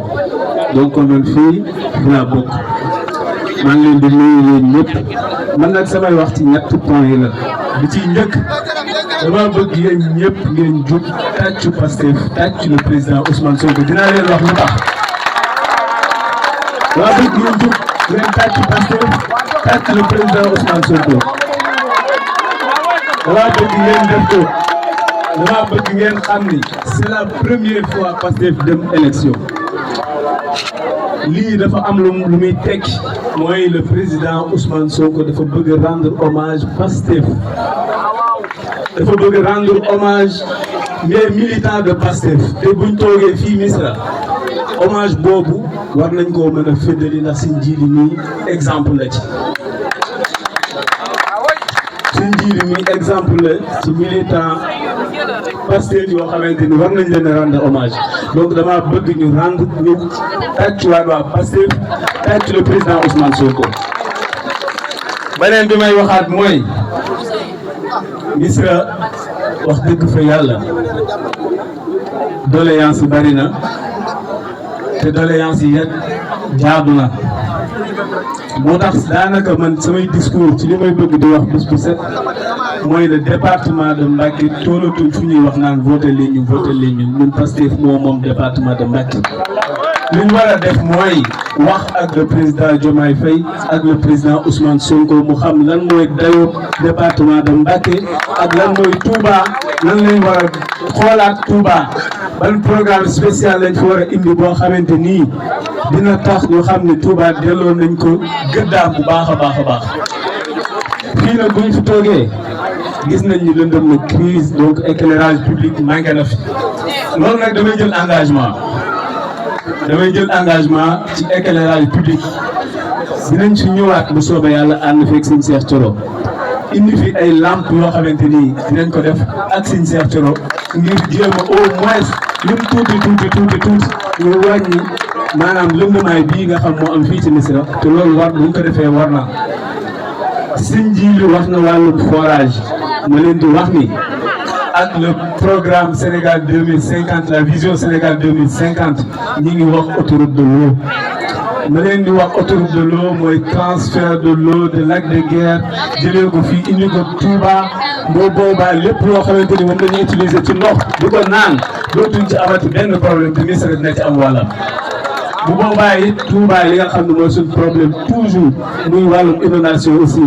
donc man fii laa bokk maa ngi leen di nuyu yéen ñëpp man nag samay wax ci ñetti point yi la bi ci njëkk dama bëgg yéen ñëpp ngeen jug tàccu Pastef tàccu le président Ousmane Sonko dinaa leen wax lu tax dama bëgg ngeen jug ngeen tàccu Pastef tàccu le président Ousmane Sonko dama bëgg ngeen def ko dama bëgg ngeen xam ni c'est la première fois Pastef dem élection lii dafa am lu muy tekki mooy le président Ousmane Sonko dafa bëgg rendre hommage Pastef dafa bëgg rendre hommage les militants de Pastef te buñ toogee fii Misra hommage boobu war nañ koo mën a féddali ndax si njiili mi exemple la ci si njiili mi exemple la ci militant Pastef yoo xamante ni war nañ leen a rendre hommage donc dama bëgg ñu tàccuwaat waa Pastef tàccu le président Ousmane Sonko. beneen bi may waxaat mooy Misra wax dëgg fa yàlla doléance yi bari na te doléance yi yet jaadu na moo tax daanaka man samay discours ci li may bëgg di wax bés bu set mooy le département de Mbacké toolatuñ fu ñuy wax naan voté leen ñu ñun Pastef moom département de Mbacké li ñu war a def mooy wax ak le président Diomaye Faye ak le président Ousmane Sonko mu xam lan mooy dayoo département de Mbacké ak lan mooy Touba lan lañ war a xoolaat Touba ban programme spécial lañ fi war a indi boo xamante nii dina tax ñu xam ne Touba delloo nañ ko gëddaam bu baax a baax a baax fii nag buñ fi toogee gis nañ ni lëndëm na crise donc éclairage public manqué na fi loolu nag damay jël engagement ci éclairage public dinañ fi ñëwaat bu soobee yàlla ànd fekk sëñ Cheikh Thioro indi fi ay lampe yoo xamante ni dinañ ko def ak sëñ Cheikh Thioro ngir jéem a au moins lim tuuti ñu wàññi maanaam lëndamaay bii nga xam moo am fii ci Misra te loolu war buñ ko defee war na sëñ ji wax na wàllum forage ma leen di wax ni ak le programme Sénégal 2050 la vision Sénégal 2050 ñi ngi wax autoroute de l'eau ma leen di wax autoroute de l'eau mooy transfert de l'eau de lac de Guiers jëlee ko fii indi ko Touba boo boobaa lépp loo xamante ni moom dañuy utiliser ci ndox di ko naan dootuñ ci amati benn problème te Misra dina ci am wàllam bu boobaa it Touba li nga xam ne mooy suñ problème toujours muy wàllum inondation aussi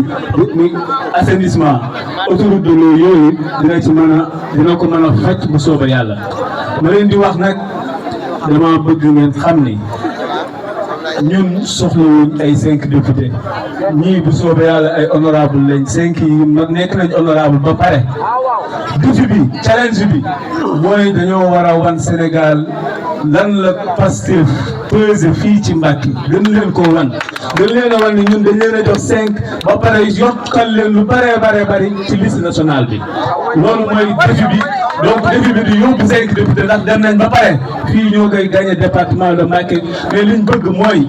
muy assainissement autoroute de l'eau yooyu dina ko mën a faj bu sooba yàlla ma leen di wax nag dama bëgg ngeen xam ni ñun soxlawuñ ay 5 députés ñii bu soobee yàlla ay honorable lañ 5 yi nekk nañ honorable ba pare défi bi challenge bi mooy dañoo war a wan Sénégal lan la Pastef pesé fii ci Mbacké gën leen koo wan gën leen a wan ni ñun dañ leen a jox 5 ba pare yokkal leen lu bëree bari ci liste nationale bi loolu mooy défi bi donc défi bi du yóbbu 5 députés ndax dem nañ ba pare fii ñoo koy gagné département de Mbacké mais liñ bëgg mooy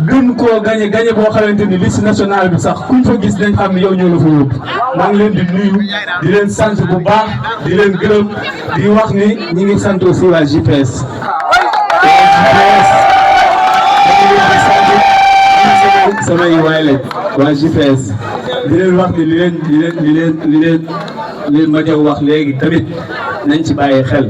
gën koo gagné boo xamante ni liste nationale bi sax kuñ fa gis dañ xam ne yow ñoo la fa yóbbu. maa ngi leen di nuyu di leen sant bu baax di leen gërëm di wax ni ñi ngi sant aussi waa JPS. samay waay lañ waa JPS di leen wax ni li leen ma jaw wax léegi tamit nañ ci bàyyi xel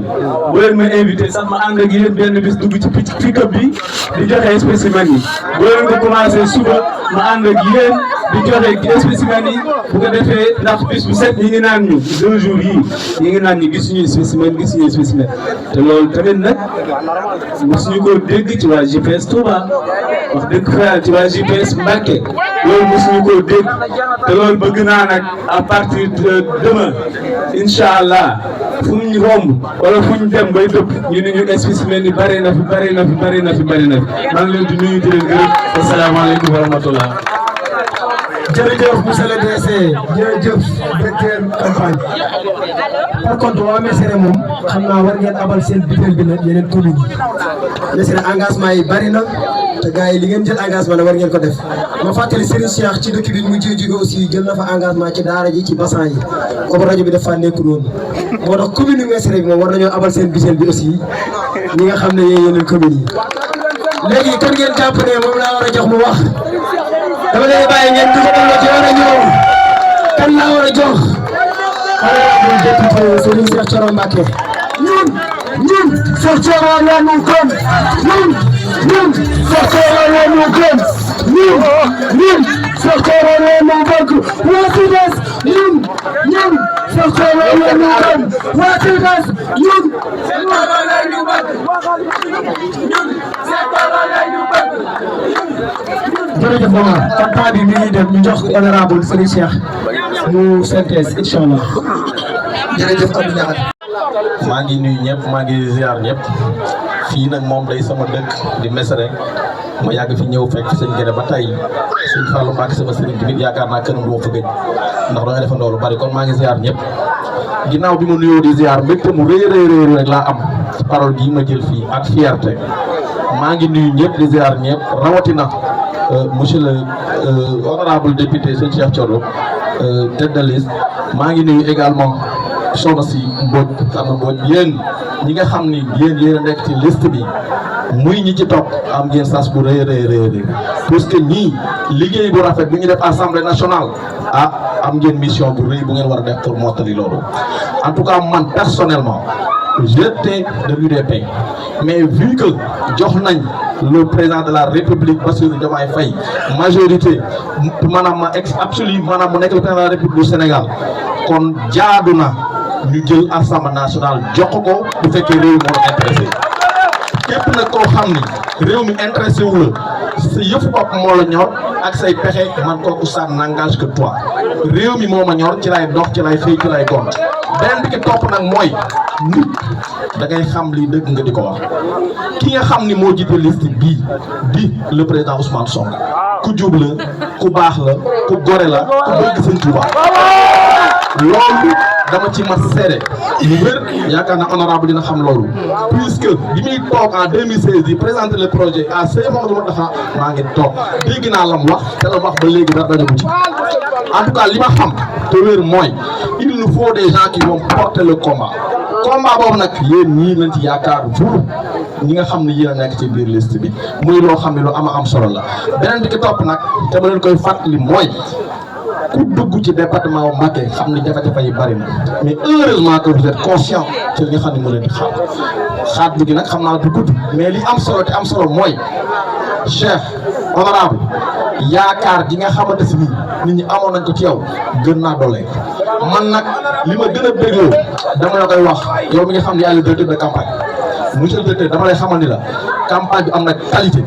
bu leen ma invité sax ma ànd ak yéen benn bis dugg ci pick-up bi di joxe spécimen yi bu leen ko commencé suba ma ànd ak yéen di joxe spécimen yi bu ko defee ndax bis bu set ñi ngi naan ñu 2 jours yi ñi ngi naan ñu gisuñu spécimen te loolu tamit nag mosuñu ko dégg ci waa JPS Touba wax dëgg fa yàlla ci waa JPS Mbacké loolu mosuñu ko dégg te loolu bëgg naa nag à partir de demain incha allah fu ñu romb wala fu ñu dem bay dëpp ñu ne ñu spécimen yi bari na fi maa ngi leen di nuyu di leen gërëm asalaamaaleykum wa rahmatullah. jërëjëf monsieur le DC jërëjëf directeur campagne par contre waa Mesere moom xam naa war ngeen abal seen butéel bi nag yeneen commune yi Mesere engagement yi bari na te gars yi li ngeen jël engagement la war ngeen ko def ma fàttali Serigne Cheikh ci dëkk bi mu jóge aussi jël na fa engagement ci daara ji ci bassin yi comme rajo bi dafa nekk noonu moo tax commune Mesere bi moom war nañoo abal seen butéel bi aussi ñi nga xam ne yéen yeneen commune yi léegi kan ngeen jàpp ne moom laa war a jox mu wax dama lay bàyyi ngeen dugg la ci war a ñëw kan laa war a jox honorable député Serigne Cheikh Thioro Mbacké ñun Cheikh Thioro la ñu gëm ñun Cheikh Thioro la ñu gëm ñun Cheikh Thioro la ñu bëgg waa ci des ñun Cheikh Thioro la ñu gëm waa ci des ñun Cheikh Thioro la ñu bëgg ñun Cheikh Thioro la ñu bëgg jërëjëf Omar campagne bi mi ngi dem ñu jox honorable Serigne Cheikh mu synthèse incha allah jërëjëf Abdoulaye. maa ngi nuyu ñëpp maa ngi ziar ñëpp fii nag moom day sama dëkk di Mesere ma yàgg fi ñëw fekk sëñ Gede ba tey sëñ Fallou Mbacké sama sëriñ tamit yaakaar naa këram du ma fa gëj ndax da nga defandoo lu bari kon maa ngi ziar ñëpp ginnaaw bi ma nuyoo di ziar mbégte mu rëy rek laa am ci parole gii ma jël fii ak fierté maa ngi nuyu ñëpp di ziar ñëpp rawatina monsieur le honorable député sëñ Cheikh Thioro tête de liste maa ngi nuyu également soxna si Mbodj yéen ñi nga xam ni yéen a nekk ci liste bi muy ñi ci topp am ngeen sas bu rëy parce que ñii liggéey bu rafet bi ñu def assemblée nationale am ngeen mission bu rëy bu ngeen war a def pour mottali loolu en tout cas man personnellement j'étais de l'UDP mais vu que jox nañ le président de la République Bassirou Diomaye Faye majorité maanaam ma absolue maanaam mu nekk le président de la République du Sénégal kon jaadu na ñu jël assemblée nationale jox ko bu fekkee réew mi moo intéressé képp nag koo xam ni réew mi intéressé wu la sa yëfu bopp moo la ñor ak say pexe man kooku ça n'engage que toi réew mi moo ma ñor ci lay dox ci lay xëy ci lay gont beneen bi ki topp nag mooy nit da ngay xam lii dëgg nga di ko wax ki nga xam ni moo jiite liste bii di le président Ousmane Sonko ku jub la ku baax la ku gore la ku bëgg Sëñ Tuuba loolu dama ci ma seede lu wér yaakaar naa honorable dina xam loolu puisque bi muy toog en 2016 di présenter le projet à Seymour dafa maa ngi toog dégg naa la mu wax te la wax ba léegi dara dañu ko ci en tout cas li ma xam te wér mooy il nous faut des gens qui vont porter le combat boobu nag yéen ñii lañ ci yaakaar vous ñi nga xam ne yéen a nekk ci biir liste bi muy loo xam ne lu am solo la beneen bi ki topp nag te ma leen koy fàttali mooy ku dugg ci département wu Mbacké xam ne jafe-jafe yi bari na mais heureusement que vous êtes conscient ci li nga xam ne moo leen di xaat bi gi nag xam naa du gudd mais li am solo te am solo mooy Cheikh honorable yaakaar gi nga xamante si nit ñi amoon nañ ko ci yow gën naa doole man nag li ma gën a bégloo dama la koy wax yow mi nga xam ne yaa ngi directeur de campagne monsieur le directeur dama lay xamal ni la campagne bi am na qualité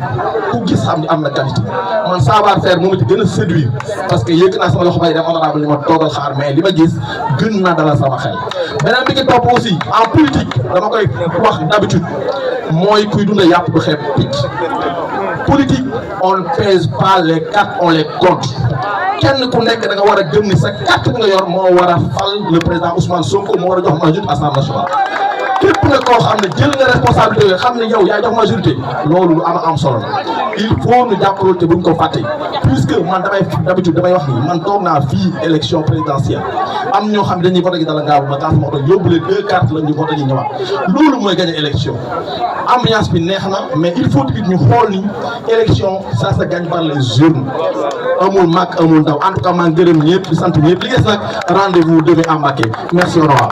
ku gis xam ni am na qualité man savoir faire moom ci gën a séduire parce que yëg naa sama loxo bay dem honorable ni ma toogal xaar mais li ma gis gën naa dalal sama xel beneen bi ki topp aussi en politique dama koy wax d'habitude mooy kuy dunda yàpp du xeeb picc politique on ne pèse pas les cartes on les compte kenn ku nekk da nga war a gëm ni sa carte bi nga yor moo war a fal le président Ousmane Sonko moo war a jox majorité Assemblée nationale. képp nag koo xam ne jël nga responsabilité yooyu xam ne yow yaa jox majorité loolu lu am solo la il faut ñu jàpp loolu te buñ ko fàtte puisque man d'habitude damay wax ni man toog naa fii élection présidentielle am ñoo xam ne dañuy voté gi dala ngaaw ma taas ma oto yóbbu leen 2 cartes la ñu voté ñu ñëwaat loolu mooy gagné élection ambiance bi neex na mais il faut tamit ñu xool ni élection ça se gagne par les urnes amul mag amul ndaw en tout cas maa ngi gërëm ñëpp di sant ñëpp li des nag rendez-vous demain à Mbacké merci au revoir.